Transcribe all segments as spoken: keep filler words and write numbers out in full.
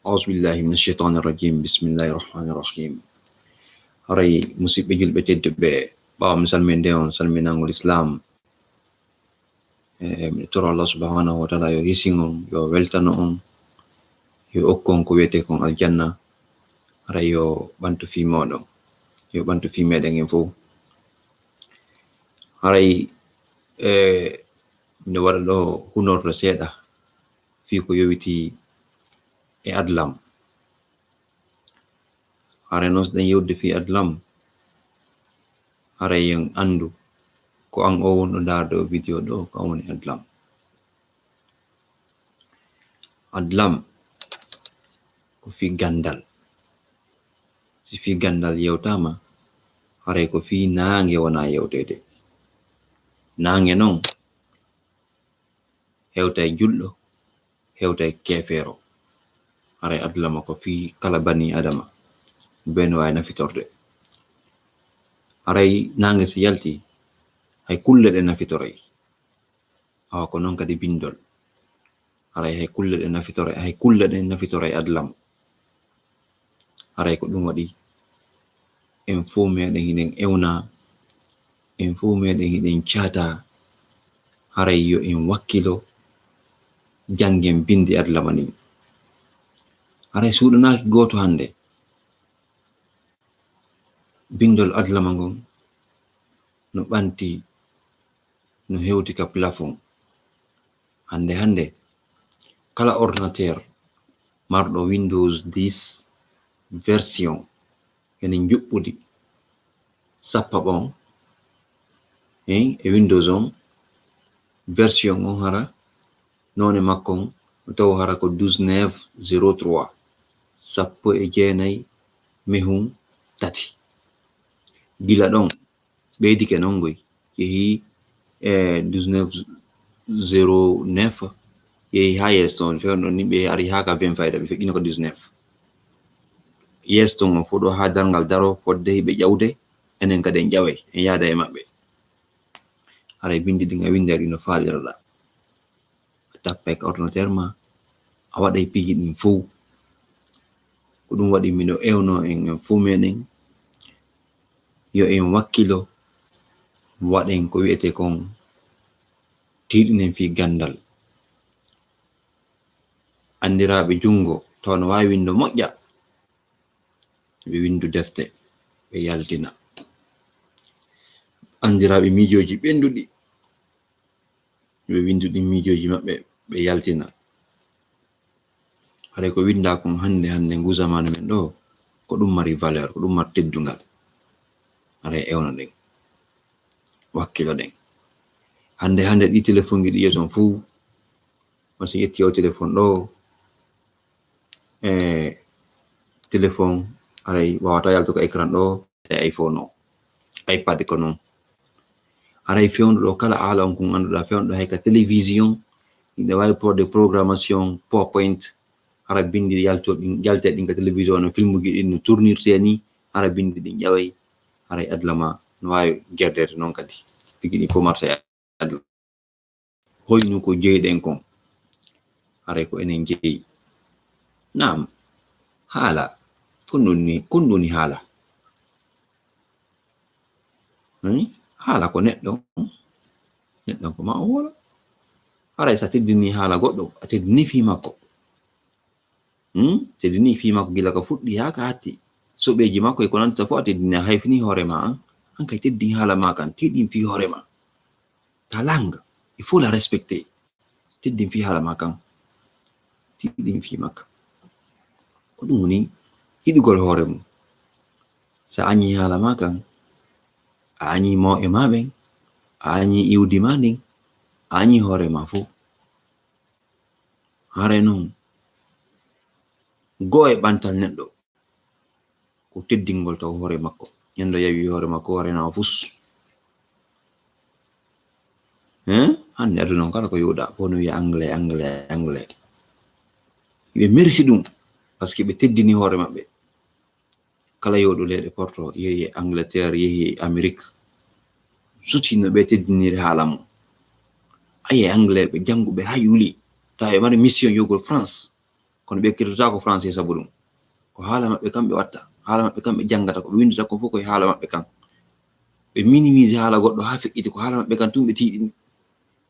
Auzubillahi min asheytani rajim. Bismillahi rahmani rahim. Haray, musidɓe julɓe tedduɓe, ɓaawo mi salminde on salminangol Islam, e, mi toro Allah subhanahu wa taala yo hisin on, yo weltano on, yo okku on ko wiyetee kon aljanna. Haray yo ɓantu fii mooɗon, yo ɓantu fii meɗen en fow. Haray, e, miɗo waɗa ɗo hunorto seeɗa fii ko yowitii e adlam. Haray non, so ɗen yewtude fii adlam, haray en anndu ko an oo wonɗo ndaarde oo video ɗoo, ko an woni adlam. Adlam ko fii ganndal. Si fii ganndal yewtaama, haray ko fii naange wonaa yewteede. Naange non, hewtay julɗo, hewtay keefeero. Haray adlama ko fii kala banii Aadama, bee no waawi nafitorde. Haray naange si yaltii, hay kulle ɗe nafitoray. Awa ko non kadi binndol. Haray hay kulle ɗe nafitoray, hay kulle ɗe nafitoray adlama. Haray ko ɗum waɗi en fow meɗen hiɗen ewna, en fow meɗen hiɗen caata, haray yo en wakkilo, janngen binndi adlama ndin. Haray suuɗanaaki gooto hannde. Binndol adlama ngon no ɓanti, no hewti ka plafond. Hannde hannde, kala ordinateur marɗo Windows dix version ene njuɓɓudi sappo on, hein, e Windows on, version on hara, noone makko on, taw hara ko douze neuf zéro trois, sappo e jeenay mehun tati. Gila ɗon, ɓeydike non ngoy, yehi e douze neuf zéro neuf, yehi haa yeeso ton, fewndo ni ɓe ari haa ka vingt fayda, ɓe feƴƴino ko dix-neuf. Yeeso ton on fof ɗo haa darngal daro, fodde hiɓe ƴawde, enen kadi en ƴaway, en yaada e maɓɓe. Haray binndi ɗin a winnday ɗi no faaliroɗaa. A tappay ka ordinateur ma, a waɗay piiji ɗin fow. Ko ɗum waɗi miɗo ewno en, en fow meɗen, yo en wakkilo, waɗen ko wi'etee kon, tiiɗinen fii ganndal. Anndiraaɓe junngo, tawa no waawi winndo moƴƴa, ɓe winndu defte, ɓe yaltina. Anndiraaɓe miijooji ɓennduɗi, ɓe winndu ɗin miijooji maɓɓe, ɓe yaltina. Haray ko winndaa kon hannde, hannde nguu zamaanu men ɗoo, ko ɗum mari valeur, ko ɗum mari teddungal. Haray ewno ɗen, wakkilo ɗen. Hannde, hannde ɗii telefonji ɗi yeeso on fow, on si ƴetti o telefon ɗoo, e telefon, haray waawataa yaltude ka écran ɗoo, e iPhone o, iPad ko non. Haray fewndo ɗo kala haala on kon annduɗaa fewndo ɗo hay ka télévision, ina waawi pour des programmation PowerPoint, hara binndi yalto ɗin, yalte ɗin ka télévision no filmuji ɗin no tournirtee ni, hara binndi ɗin ƴaway, haray adlama no waawi gerdeede non kadi. Tigi ɗin fof marsa e adlama. Hoynu ko jeyɗen kon, haray ko enen jeyi. Naam, haala, ko ɗum woni, ko ɗum woni haala? Hmm? Haala ko neɗɗo, neɗɗo ko ma o woola. Haray so a teddini haala goɗɗo, a teddini fii makko. Hmm? Teddini fii makko gila ko fuɗɗi haa ka hatti. Soɓeeji makko e ko nanta fof a teddini, a hayfini hoore ma an. An kay teddin haala ma kan, teddin fii hoore ma. Ta langue, il faut la respecter. Teddin fii haala ma kan. Teddin fii makka. Ko ɗum woni yiɗugol hoore mum. So a añii haala ma kan, a añii mawɓe ma ɓen, a añii iwdi ma ndin, a añii hoore ma fof. Haray non, goo e ɓantal neɗɗo, ko teddingol taw hoore makko. Ñande o yawi hoore makko, o renaa o fus. Hein? Hannde aduna on kala ko yowɗaa, fof no wiya anglais, anglais, anglais. Ɓe mersi ɗum, parce que ɓe teddini hoore maɓɓe. Kala yowɗo leyɗe Porto, yehi e Angleterre, yehi e Amérique, suti no ɓe teddiniri haala mum. A yi'ay anglais ɓe jannguɓe haa yuli, tawa ɓe mari mission yogol France. Kono ɓe ekkitotaako français sabu ɗum. Ko haala maɓɓe kam ɓe watta, haala maɓɓe kam ɓe janngata, ko ɓe winndata kon fof koye haala maɓɓe kan. Ɓe minimise haala goɗɗo haa feƴƴiti, ko haala maɓɓe kan tun ɓe tiiɗini.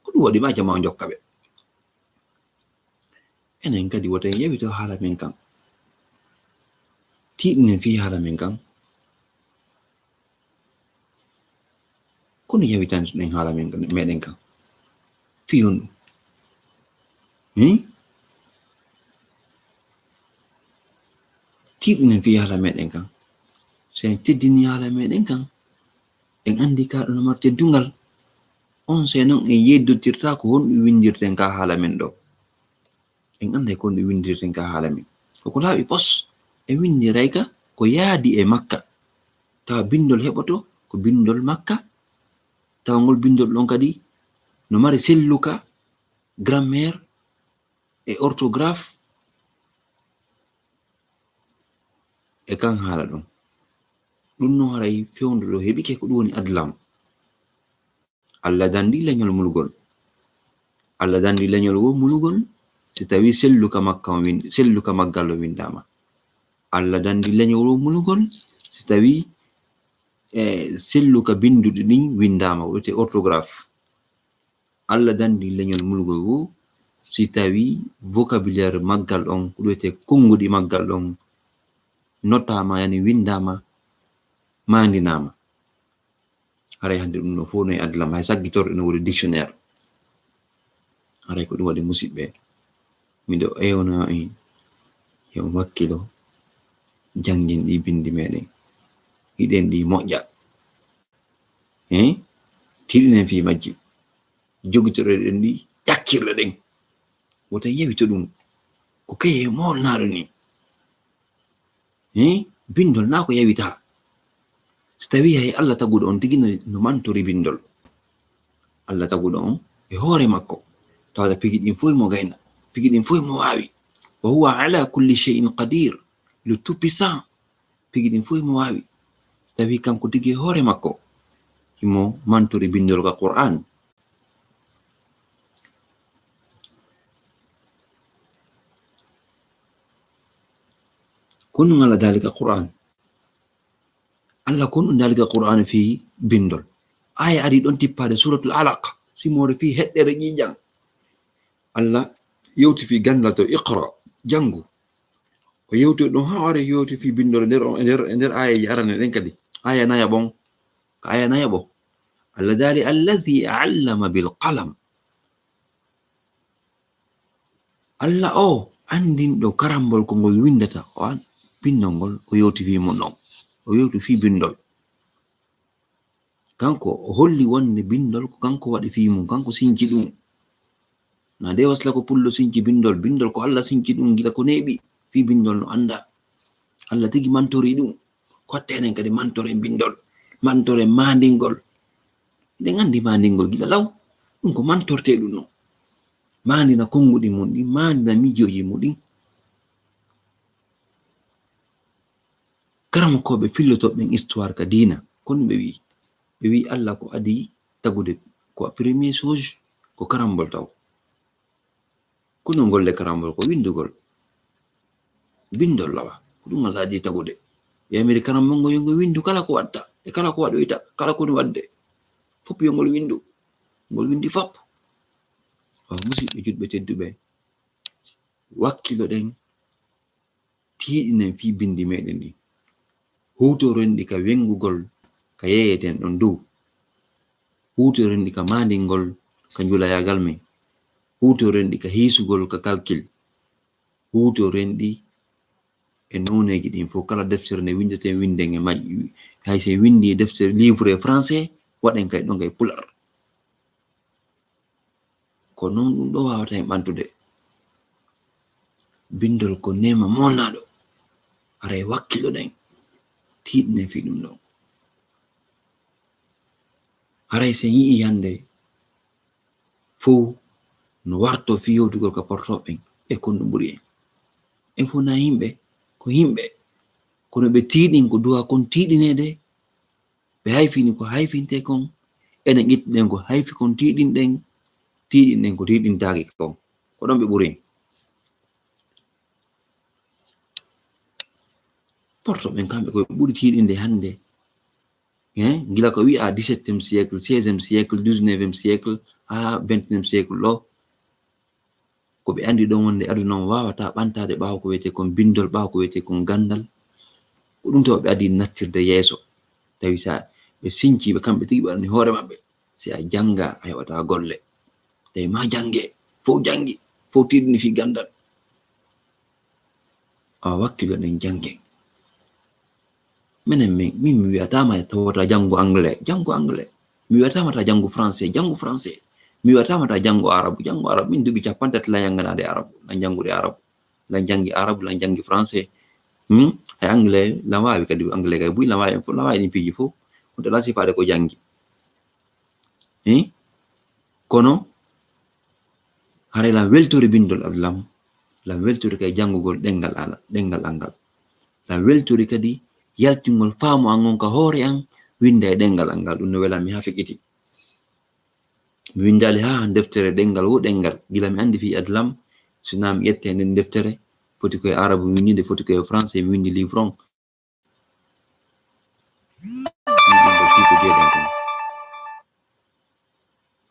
Ko ɗum waɗi ma jama o jokka ɓe. Enen kadi woto en yawito haala men kan. Tiiɗinen fii haala men kan. Kono yawitantoɗen haala men, meɗen kan. Fii honɗum? Hmm? Tiiɗinen fii haala meɗen kan. Si en teddini haala meɗen kan, en anndi ka ɗum no mari teddungal. On se non en yeddotirta ko honɗum winndirten ka haala men ɗo. En annday ko honɗum winndirten ka haala men. Ko ko laaɓi pos, en winndiray ka ko yaadi e makka. Tawa binndol heɓoto ko binndol makka. Tawa ngol binndol ɗon kadi no mari selluka, grammaire e orthographe. E kan haala ɗon. Ɗum non haray fewndo ɗo heɓike ko ɗum woni adlam. Allah danndi leñol mulugol. Allah danndi leñol wo mulugol si tawi selluka makka on win-, selluka maggal on winndaama. Allah danndi leñol wo mulugol si tawi, e, selluka binnduɗi ɗin winndaama, ko wiyetee orthographe. Allah danndi leñol mulugol wo si tawi vocabulaire maggal on, ko wiyetee konnguɗi maggal on, notaama, yani winndaama, maandinaama. Haray hannde ɗum ɗo fof no e adlam, hay saggitorɗo ene woodi dictionnaire. Haray ko ɗum waɗi, musiɓɓe, miɗo ewna en, yo on wakkilo, janngin ɗi binndi meɗen, hiɗen ɗi moƴƴa. Hein? Tiiɗinen fii majji, jogitoɗen ɗi, ƴakkirɗen. Wota yawito ɗum. Ko keye moolnaaɗo ni. Hein? Binndol naa ko yawitaa. Si tawii hay Allah taguɗo on tigi no, no mantori binndol. Allah taguɗo on e hoore makko. Tawata pigi ɗin fof mo gayna. Pigi ɗin fof mo waawi. Wa huwa ala kulli shay'in qadir. Le tout puissant. Pigi ɗin fof mo waawi. Tawi kanko tigi e hoore makko himo mantori binndol ka Qur'an. Ko honɗum Allah daali ka Qur'an? Allah ko honɗum daali ka Qur'an fii binndol? Aaya ari ɗon tippaade Suratul Alaq, simoore fii heɗɗere ƴiiƴan. Allah yewti fii ganndal to, iqra, janngu. O yewti ɗon haa o ari yewti fii binndol e nder, e nder, e nder aayeeje arane ɗen kadi. Aaya nayaɓo on, ka aaya nayaɓo, Allah daali, "Alladhi allama bil qalam." Allah o anndinɗo karambol ko ngol winndata, o an-, binndol ngol, o yewti fii mun ɗon. O yewti fii binndol. Kanko o holli wonde binndol ko kanko waɗi fii mum, kanko sinci ɗum. Na de wasla ko pullo sinci binndol, binndol ko Allah sinci ɗum gila ko neeɓi, fii binndol no annda. Allah tigi mantori ɗum. Ko watta enen kadi mantoren binndol, mantoren maandingol. Eɗen anndi maandingol gila law, ɗum ko mantortee ɗum no. Maandina konnguɗi mum ɗin, maandina mijooji mum ɗin. Karamokooɓe fillotooɓe ɓen histoire ka diina, ko honɗum ɓe wi'i? Ɓe wi'i Allah ko adii tagude ko premier chose ko karambol taw. Kono golle karambol ko winndugol. Binndol lawa. Ko ɗum Allah adii tagude. Yamiri karambol ngol yo ngol winndu kala ko waɗta, e kala ko waɗoyta, kala ko woni waɗde. Fof yo ngol winndu. Ngol winndi fof. O musiɓɓe juɗɓe tedduɓe, wakkiloɗen, tiiɗinen fii binndi meɗen ɗin. Huutoren ɗi ka wenngugol ka yeeyeten ɗon dow. Huutoren ɗi ka maandingol ka njulayaagal men. Huutoren ɗi ka hiisugol ka calcul. Huutoren ɗi e nooneeji ɗin fof. Kala deftere nde winndeten, winnden e majji. Hay si en winndi e deftere, livre e français, waɗen kay ɗon kay pular. Ko non ɗum ɗo waawata en ɓantude. Binndol ko neema moolnaaɗo. Haray wakkiloɗen, tiiɗnen fii ɗum ɗon. Haray si en yi'ii hannde fow no wartoo fii yewtugol ka portooɓe ɓen, e kon ɗum ɓuri en. En fow na yimɓe, ko yimɓe. Kono ɓe tiiɗin ko duwaa kon tiiɗineede. Ɓe hayfini ko hayfintee kon, enen ƴettuɗen ko hayfi kon tiiɗinɗen, tiiɗinɗen ko tiiɗintaake kon. Ko ɗon ɓe ɓuri en. Porto ɓen kamɓe koye ɓuri tiiɗinde hannde. Hein? Gila ko wi'a dix-septième siècle, seizième siècle, dix-neuvième siècle, haa vingt et unième siècle ɗo. Ko ɓe anndi ɗon wonde aduna on waawata ɓantaade ɓaawo ko wiyetee kon binndol, ɓaawo ko wiyetee kon ganndal. Ko ɗum tawa ɓe adii nattirde yeeso. Tawi sa ɓe sinci ɓe kamɓe tigi ɓe waɗani hoore maɓɓe. Si a jannga, a heɓata golle. Tawi ma jannge, fow janngi, fow tiiɗini fii ganndal. A wakkilo ɗen jannge. Minen min, min mi wi'ataa ma tawata janngu anglais, janngu anglais. Mi wi'ataa ma ta janngu français, janngu français. Mi wi'ataa ma ta janngu arabu, janngu arabu. Min duuɓi cappanɗe tati lan yannganaade arabu, lan janngude arabu. Lan janngi arabu, lan janngi français. Hmm? Hay anglais, lan waawi kadi anglais kay buy, lan waawi, lan waawi ɗin piiji fow. Kono lan sifaade ko janngi. Hein? Kono haray lan weltori binndol an lam, lan weltori kay janngugol ɗemngal ala, ɗemngal an ngal. Lan weltori kadi yaltingol faamu an on ka hoore an, winnda e ɗemngal an ngal. Ɗum no welan mi haa feƴƴiti. Mi winndaali haa deftere ɗemngal wo ɗemngal. Gila mi anndi fii adlam, si naa mi ƴetta e nden deftere, foti ko e arabu mi winndi nde, foti ko e français mi winndi livre on. Ɗum ɗo fii ko jeeɗen kon.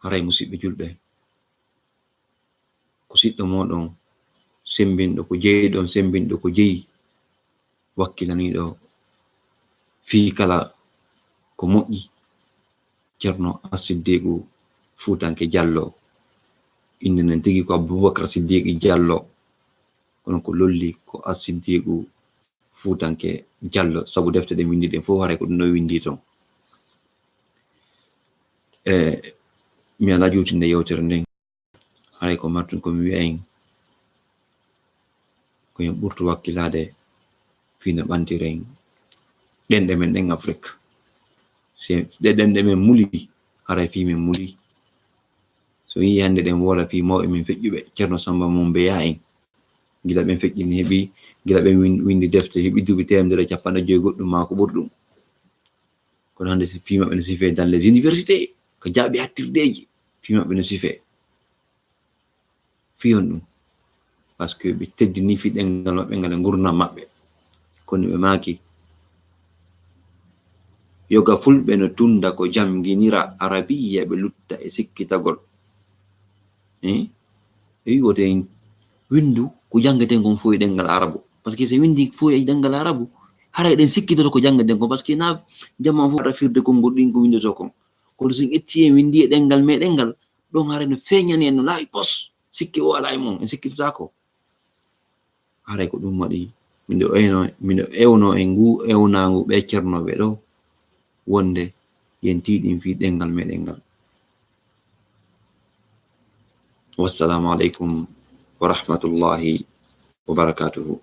Haray, musiɓɓe julɓe, ko siɗɗo mooɗon semmbinɗo, ko jeyɗon semmbinɗo, ko jeyi wakkilaniiɗo fii kala ko moƴƴi, Ceerno Asiddiiqu Fuutanke Jallo. Innde nden tigi ko Abubakar Siddiiqi Jallo, kono ko lolli ko Asiddiiqu Fuutanke Jallo, sabu defte ɗen winndi ɗen fof haray ko ɗum ɗo winndi ton. E mi alaa juutinde yewtere nden, haray ko martun ko mi wi'a en, ko en ɓurtu wakkilaade fii no ɓantiren ɗenɗe men ɗen Afrik. Si ɗe ɗenɗe men muli, haray fii men muli. So yii hannde ɗen woola fii mawɓe men feƴƴuɓe, Ceerno Samba Mumbeya en. Gila ɓen feƴƴini heɓi, gila ɓen win-, winndi defte heɓi duuɓi teemedere e capanɗe joyi goɗɗum maa ko ɓuri ɗum. Kono hannde si fii maɓɓe no sifee dans les universités, ko jaaɓi hattirdeeji, fii maɓɓe no sifee. Fii honɗum? Parce que ɓe teddini fii ɗemngal maɓɓe ngal e ngurndan maɓɓe. Kono ɓe maaki, yoga fulɓe no tunnda ko jannginira Arabiya, ɓe lutta e sikkitagol. Eh? E wi'oten winndu ko janngeten kon fof e ɗemngal arabu. Parce que si winndi fof e ɗemngal arabu, haray eɗen sikkitoto ko janngeten kon. Parce que na jamaa fof waɗa firde konngol ɗin ko winndotoo kon. Kono si en ƴetti en winndi e ɗemngal meɗen ngal, ɗon haray no feeñani en no laaɓi pos. Sikke o alaa e mum, en sikkitotaako. Haray ko ɗum waɗi miɗo eyno, miɗo ewno e ngu ewnaangu ɓe cernooɓe ɗo, wonde yen tiiɗin fii ɗemngal meɗen ngal. Wassalaamu aleykum wa rahmatullahi wa barakaatuhu.